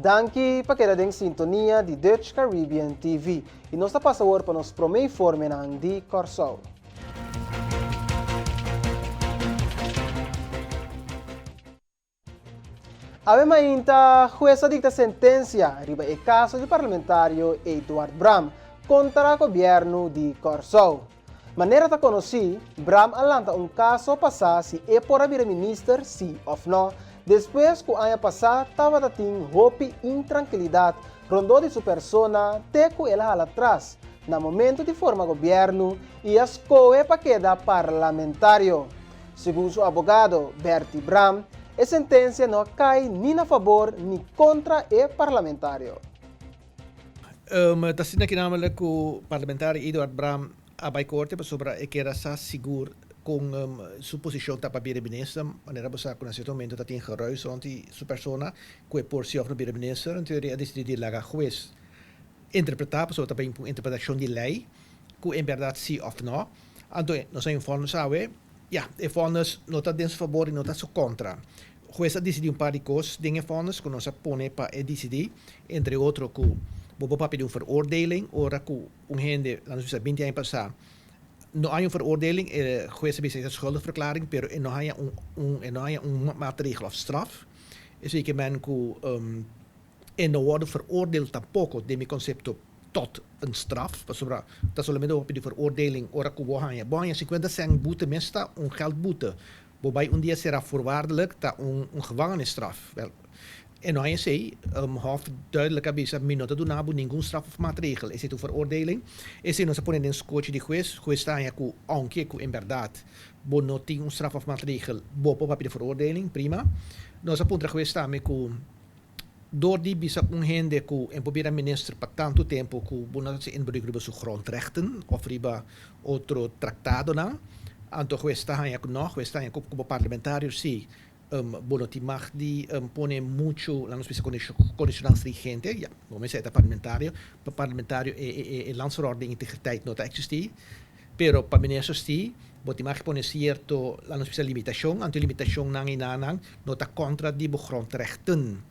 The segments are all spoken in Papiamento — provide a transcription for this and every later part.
Danki pa keda den sintonia di Dutch Caribbean TV i nos ta pasa awor pa nos prome informenan di Kòrsou. Awe mainta hues a dikta sentensia riba e kaso di parlamentario Eduard Braam kontra gobièrnu di Kòrsou. Manera ta konosí, Braam a lanta un kaso pa sa si e por a bira minister sí òf nò, despues ku aña pasá tabata tin hopi intrankilidat rondó di su persona te ku el a hala tras na momentu di forma gobièrnu i a skohe pa keda parlamentario. Segun su abogado, Bertie Braam, e sentensia no a kai ni na fabor ni kontra e parlamentario. Ta asina ki namelijk ku parlamentario Eduard Braam a bai korte pasobra e kier a sa sigur kon su posishon ta pa bira minister. Manera bo sa ku na sierto momento ta tin geruis rond di su persona ku e por si òf no bira minister. Anto e a disidí di laga hues interpretá pasobra ta bin ku un interpretashon di lei ku en bèrdat si òf no. Anto nos a informa nos awe, ya, e vonnis no ta den su fabor i no ta su kontra. Hues a disidí un par di kos den e vonnis ku nos a pone pa e disidí, entre otro ku bo por papia di un veroordeling ora ku un hende, laat nos bisa binti aña pasá, no haña un veroordeling, e hues a bisa e ta schuldigverklaring, pero e no haña un un e no haña un maatregel òf straf. Esei ke men ku E no wòrdu veroordeel tampoko den mi konsepto tot een straf, pasobra ta solamente bo pidi veroordeling ora ku bo haña. Bo haña sinkuenta sèn boete mes ta un geldboete. Bo bai un dia será voorwaardelijk ta un un gevangenisstraf. Wèl, e no haña esei. Hof duidelijk a bisa mi no ta duna bo ningun straf òf maatregel. Esei ta un veroordeling. Esei nos a pone den skochi di hues. Hues ta haña ku ounke ku en bèrdat bo no tin un straf òf maatregel bo por papia di veroordeling, prima. Nos a puntra hues tambe ku. Door di bisa un hende cu en por bira minister pa tanto tempo cu bo no ta haci inbreuk riba su grondrechten of riba otro tractadonan, anto hues ta haña cu no, hues ta haña cu como parlamentario si bo no tin mag di pone mucho, laat nos bisa condicionnan stringente, ya, bo mester e ta parlamentario, pa parlamentario e landsverordening integriteit no ta existi. Pero pa minister si, bo tin mag pone cierto, laat nos bisa limitacion, anto e limitacionnan y nanan no ta contra di bo grondrechten.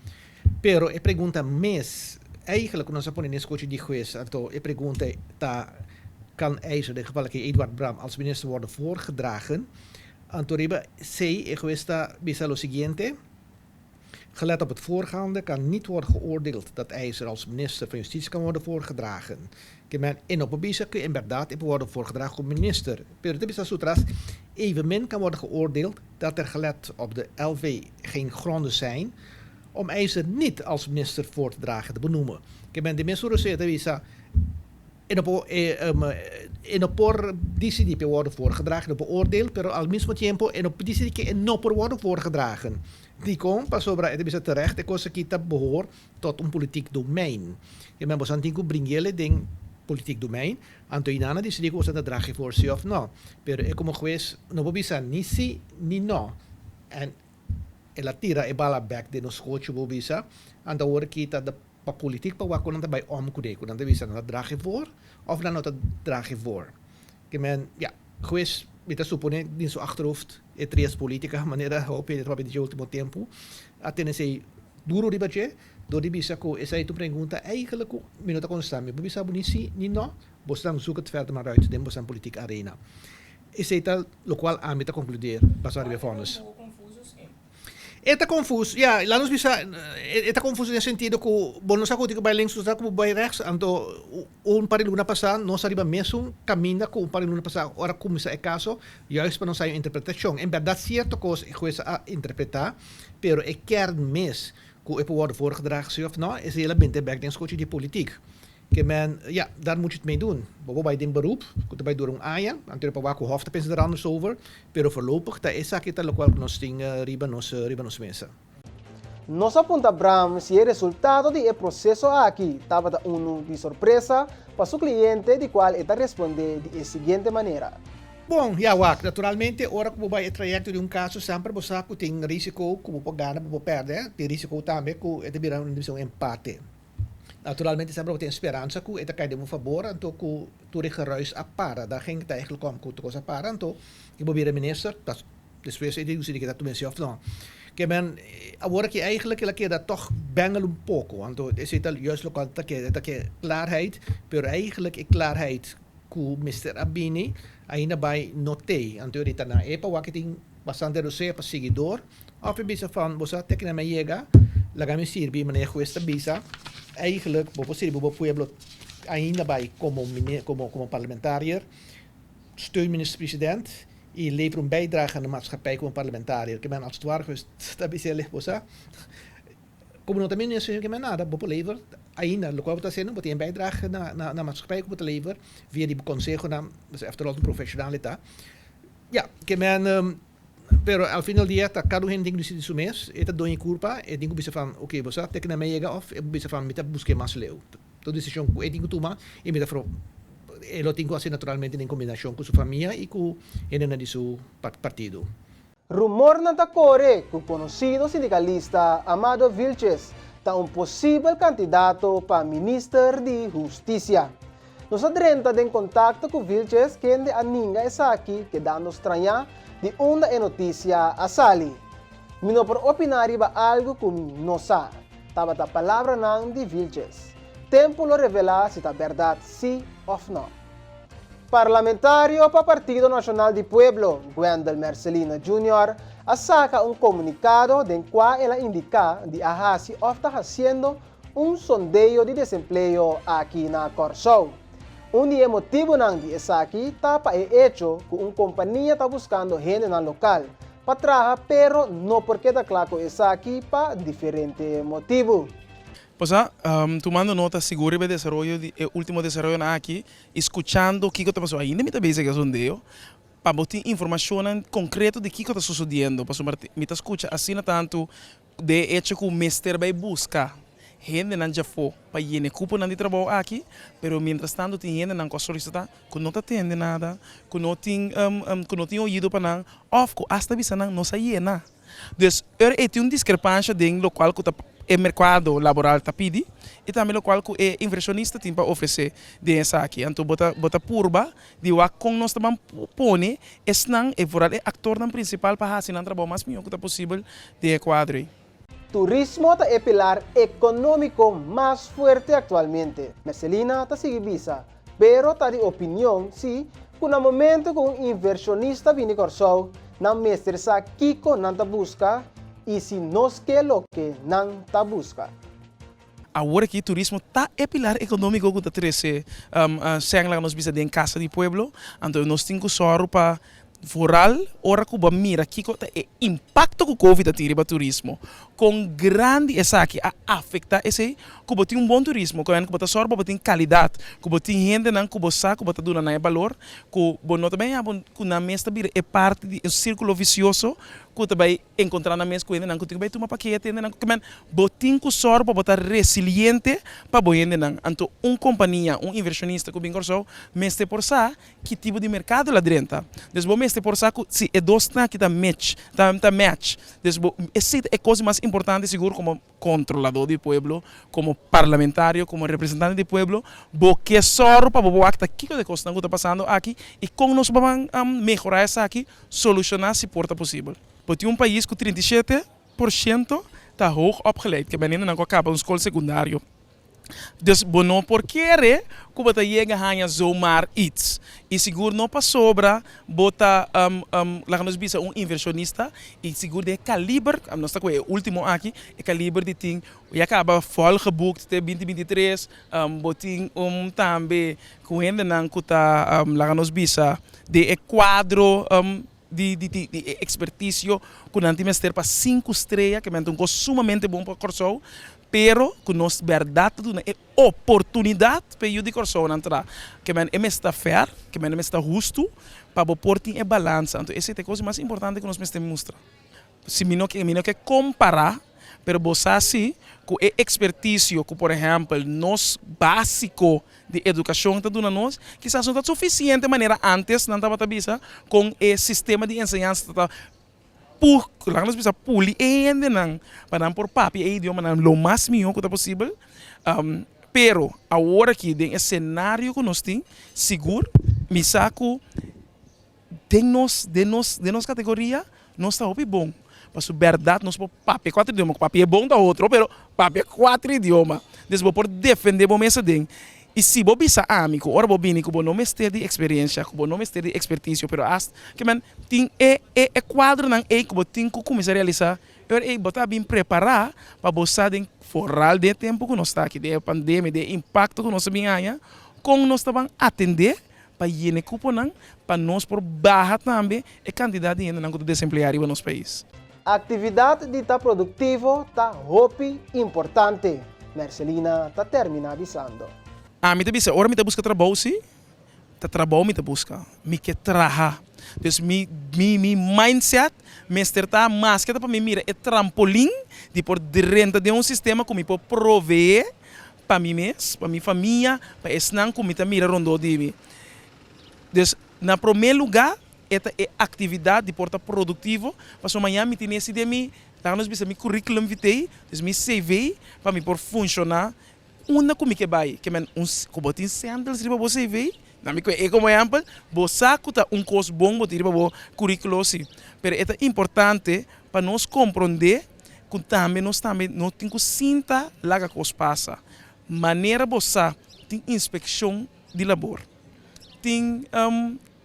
Pero e pregunta mes, eigenlijk cu nos a pone den scochi di huez, anto e pregunta ta, kan eiser, den geval aki Eduard Braam, als minister worden voorgedragen? Anto riba esey e huez ta bisa lo siguiente, Gelet op het voorgaande kan niet worden geoordeeld dat eiser als minister van Justitie kan worden voorgedragen. Ke men e no por bisa ku en bèrdat e por wòrdu voorgedragen komo minister, pero ta bisa su tras, Evenmin kan worden geoordeeld dat er gelet op de LV geen gronden zijn om eiser niet als minister voor te dragen te benoemen. Ke men den mesun rosé ta bisa e no por e no por disidí pa e wòrdu voorgedragen, e no por oordeel, pero al mismo tiempo e no por disidí ke e no por wòrdu voorgedragen. Dikon? Pasobra e ta bisa terecht e kos aki ta behoor tot un politiek domein. Ke men boso tin ku bring'el den politiek domein, anto i nan a disidí ku boso ta draag e voor si òf no. Pero e komo hues no por bisa ni si ni no. En el a tira e bala bèk den nos skochi bo bisa, anto awor aki ta de pa politiek pa wak ku nan ta bai om kuné, ku nan ta bisa nan ta draag e voor òf nan no ta draag e voor. Ke men, ya, hues mi ta suponé den su achterhoofd e trias politica, manera hopi hende ta papia di dje ultimo tempu, a tene esei duro riba dje, dor di bisa ku esei ta un pregunta eigenlijk ku mi no ta kontestá. Mi por bisa bo ni si ni no, bosnan zoek het verder maar uit den bosnan politiek arena. Esei ta lokual ami ta konkludeer basá riba e vonnis. E ta konfus, ya, laat nos bisa, e ta konfus den sentido ku bo no sa ku tin ku bai links, bo sa ku bai rechts, anto un par di luna pasá nos a riba mesun kaminda ku un par di luna pasá ora kuminsá e kaso, juist pa nos haña un interpretashon. En bèrdat sierto kos e hues a interpretá, pero e kern mes ku e por wòrdu voorgedragen si òf nò, esei el a binte bèk den skochi di politiek. Ke men, ja, daar moet je het mee doen. Bo por bai den beroep, ku ta bai dura un aña, anto pa wak ku hof ta pensa der anders over, pero voorlopig ta esaki ta lokual ku nos tin riba nos riba nos mesa. Nos a punta Bram si e resultado di e proseso aki tabata unu di sorpresa pa su kliente di kual e ta respondé di e siguiente manera. Bon, ja wak, naturalmente ora ku bo bai e trayekto di un kaso semper bo sa ku tin risiko ku bo por gana, bo por pèrdè, tin risiko tambe ku e ta bira un empate. Naturalmente semper bo tin speransa ku e ta kai den bo fabor anto ku tur e geruis a para. Daar ging het eigenlijk om, ku tur kos a para anto i bo bira minister, ta despues e dedusi di ke ta tumensi òf no. Ke men awor aki eigenlijk el a keda toch bengel un poko, anto esei ta juist lokual ta ke, ta ke klaarheid, pero eigenlijk e klaarheid ku mester a bini ainda bai no tei. Anto e ta na e pa wak tin bastante rosea pa sigui dor, òf e bisa van bo sa te kina mi a yega, laga mi sirbi manera hues ta bisa, eigenlijk bo por sirbi bo pueblo ainda bai komo komo komo parlamentariër, steun minister president i lever un bijdrage aan de maatschappij komo parlamentariër. Ke men als het ware hues ta bisa el'e bo sa. Komo no ta minister ke men nada, bo por lever ainda lokual bo ta hasiendo, bo tin e bijdrage na na maatschappij ku bo ta lever via di bo konsehonan, after all un profeshonal e ta. Ya, ke men, pero al fin del dia ta kada un hende tin ku disidi su mes, e ta doña e kurpa, e tin ku bisa van oke bo sa te kende mi a yega òf e por bisa van mi ta buska e mas leu. Ta un desishon ku e tin ku tuma i mi ta e lo tin ku hasi naturalmente den kombinashon ku su famia i ku hendenan di su partido. Rumornan ta kore ku konosido sindikalista Amado Vilches ta un posibel kandidato pa minister di Hustisia. Nos a drenta den kontakto ku Vilches kende a ninga esaki kedando strañá di unda e notisia a sali. Mi no por opiná riba algu ku mi no sa, tabata palabranan di Vilches. Tempu lo revelá si ta bèrdat sí òf nò. Parlamentario pa Partido Nashonal di Pueblo, Gwendel Mercelina Junior, a saka un komunikado den kua el a indiká di a hasi òf ta hasiendo un sondeo di desempleo aki na Kòrsou. Un di e motibunan di esaki ta pa e echo ku un kompania ta buskando hendenan lokal pa traha pero no por keda kla ku esaki pa diferente motibu. Pasá, tumando nota sigur riba e desaroyo di e ultimo desaroyonan aki i skuchando kiko ta pasó ainda mi ta bezig e sondeo pa bo tin informashonnan konkreto di kiko ta sosodiendo pasobra mi ta skucha asina tantu de e echo ku mester bai buska hendenan djafó pa yena e kuponan di trabou aki pero mientras tanto tin hendenan ku a solisitá ku no ta tende nada ku no tin ku no tin oido pa nan òf ku asta bisa nan no sa yena. Dus er e tin un diskrepansha den lokual ku ta e merkado laboral ta pidi i tambe lokual ku e invershonista tin pa ofresé den esaki. Anto bo ta bo ta purba di wak kon nos ta ban pone esnan e vooral e aktornan prinsipal pa hasi nan trabou mas mihó ku ta posibel den e kuadro ei. Turismo ta e pilar ekonómiko mas fuerte aktualmente, Mercelina ta sigui bisa, pero ta di opinion si ku na momento ku un invershonista bini Kòrsou, nan mester sa kiko nan ta buska i si nos ke loke nan ta buska. Awor aki turismo ta e pilar ekonómiko ku ta trese sèn laga nos bisa den kasa di pueblo, anto nos tin ku sòru pa Vooral ora ku bo a mira kiko ta e impakto ku Covid a tin riba turismo, kon grandi esaki a afektá esei, ku bo tin un bon turismo, ku bo ta sòru pa bo tin kalidat, ku bo tin hendenan ku bo sa ku bo ta duna nan e balor, ku bo no ta bai haña bo ku nan mes ta bira e parti di un sirkulo visioso ku ta bai enkontrá nan mes ku hendenan ku tin ku bai tuma pakete, hendenan ku kimen bo tin ku sòru pa bo ta resiliente pa bo hendenan. Anto un kompania, un invershonista ku bin Kòrsou mester por sa Ki tipo di merkado la drenta. Dus bo mester por sa ku si e dosnan aki ta mech, ta ta match. Dus bo esei ta e kos di mas importante sigur komo kontroladó di pueblo, komo parlamentario, komo representante di pueblo, bo ke sòru pa bo por wak ta kiko ta e kosnan ku ta pasando aki i kon nos por ban mehorá esaki, solushoná si por ta posibel. Bo tin un pais ku 37% ta hoog opgeleid, ke benendenan ku a kaba un skol sekundario. Dus bo no por kere ku bo ta yega haña zomaar iets. I sigur no pasobra bo ta, laga nos bisa un invershonista i sigur den e kaliber, nos ta ku e ultimo aki, e kaliber di tin ya kaba volgeboekt te binti 23, bo tin un tambe ku hendenan ku ta, laga nos bisa den e kuadro di di e ekspertisio ku nan tin mester pa sinku strea, ke men ta un kos sumamente bon pa Kòrsou, pero ku nos bèrdat ta duna e oportunidat pa e yu di Kòrsounan tra. Ke men e mester ta fèr, ke men e mester ta hustu pa bo por tin e balansa. Anto esei ta e kos di mas importante ku nos mester mustra. Si mi no ke mi no ke kompará, pero bo sa si ku e ekspertisio ku por ehèmpel nos básiko di edukashon ta duna nos, kisas no ta sufisiente manera ántes nan tabata bisa kon e sistema di enseñansa ta pu laga nos bisa puli e hendenan pa nan por papia e idiomanan lo mas mihó ku ta posibel. Pero awor aki den e senario ku nos tin, sigur mi sa ku den nos den nos den nos kategoria nos ta hopi bon. Pasobra bèrdat nos por papia kuater idioma, ku papia e bon ta otro, pero papia kuater idioma. Des bo por defendé bo mes aden. I si bo bisa ami ku ora bo bini ku bo no mester di eksperensha, ku bo no mester di ekspertisio, pero asta ke men tin e e e kuadronan ei ku bo tin ku kuminsá realisá, e ora ei bo ta bin prepará pa bo sa den foral den e tempu ku nos ta aki, den e pandemia, den e impakto ku nos a bin haña, kon nos ta ban atendé pa yena e kuponan pa nos por baha tambe e kantidat di hendenan ku ta desempleá riba nos pais. Aktividat di ta produktivo ta hopi importante, Mercelina ta terminá bisando. Ami ta bisa ora mi ta buska trabou si, ta trabou mi ta buska, mi ke traha. Dus mi mi mi mindset mester ta maske ta pa mi mira e trampolin di por drenta den un sistema ku mi por proveé pa mi mes, pa mi famia, pa esnan ku mi ta mira rondó di mi. Dus, na promé lugá e ta e aktividat di por ta produktivo, pasobra mañan mi tin esi den mi, laga nos bisa mi curriculum vitae, dus mi CV, pa mi por funshoná unda ku mi ke bai. Ke men un, ku bo tin sèntels riba bo CV, na mi kue e komo ehèmpel, bo sa ku ta un kos bon bo tin riba bo curriculo si, pero e ta importante pa nos komprondé ku tambe nos tambe no tin ku sinta laga kos pasa. Manera bo sa tin inspekshon di labor, tin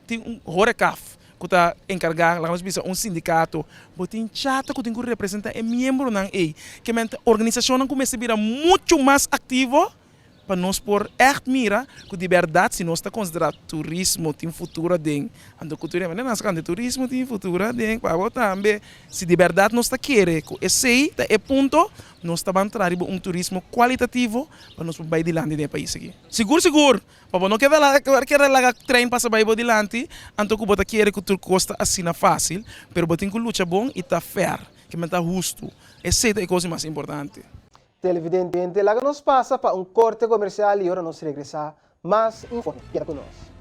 tin un horecaf ku ta enkargá laga nos bisa un sindikato, bo tin chata ku tin ku representá e miembronan ei. Ke men ta organisashonnan ku mester bira muchu mas aktivo Pa nos por ègt mira ku di bèrdat si nos ta konsiderá turismo tin futuro aden, anto ku tur e manera nan sa kanta turismo tin futuro aden, pa bo tambe. Si di bèrdat nos ta kere ku esei ta e punto, nos ta ban traha riba un turismo kualitativo pa nos por bai dilanti den e pais aki. Sigur sigur! Pa bo no keda kere laga trein pasa bai bo dilanti, anto ku bo ta kere ku tur kos ta asina fásil, pero bo tin ku lucha bon i ta fèr, ke men ta hustu. Esei ta e kos di mas importante. Televidente, laga nos pasa pa un korte komersial i ora nos regresá, mas informe. Keda ku nos.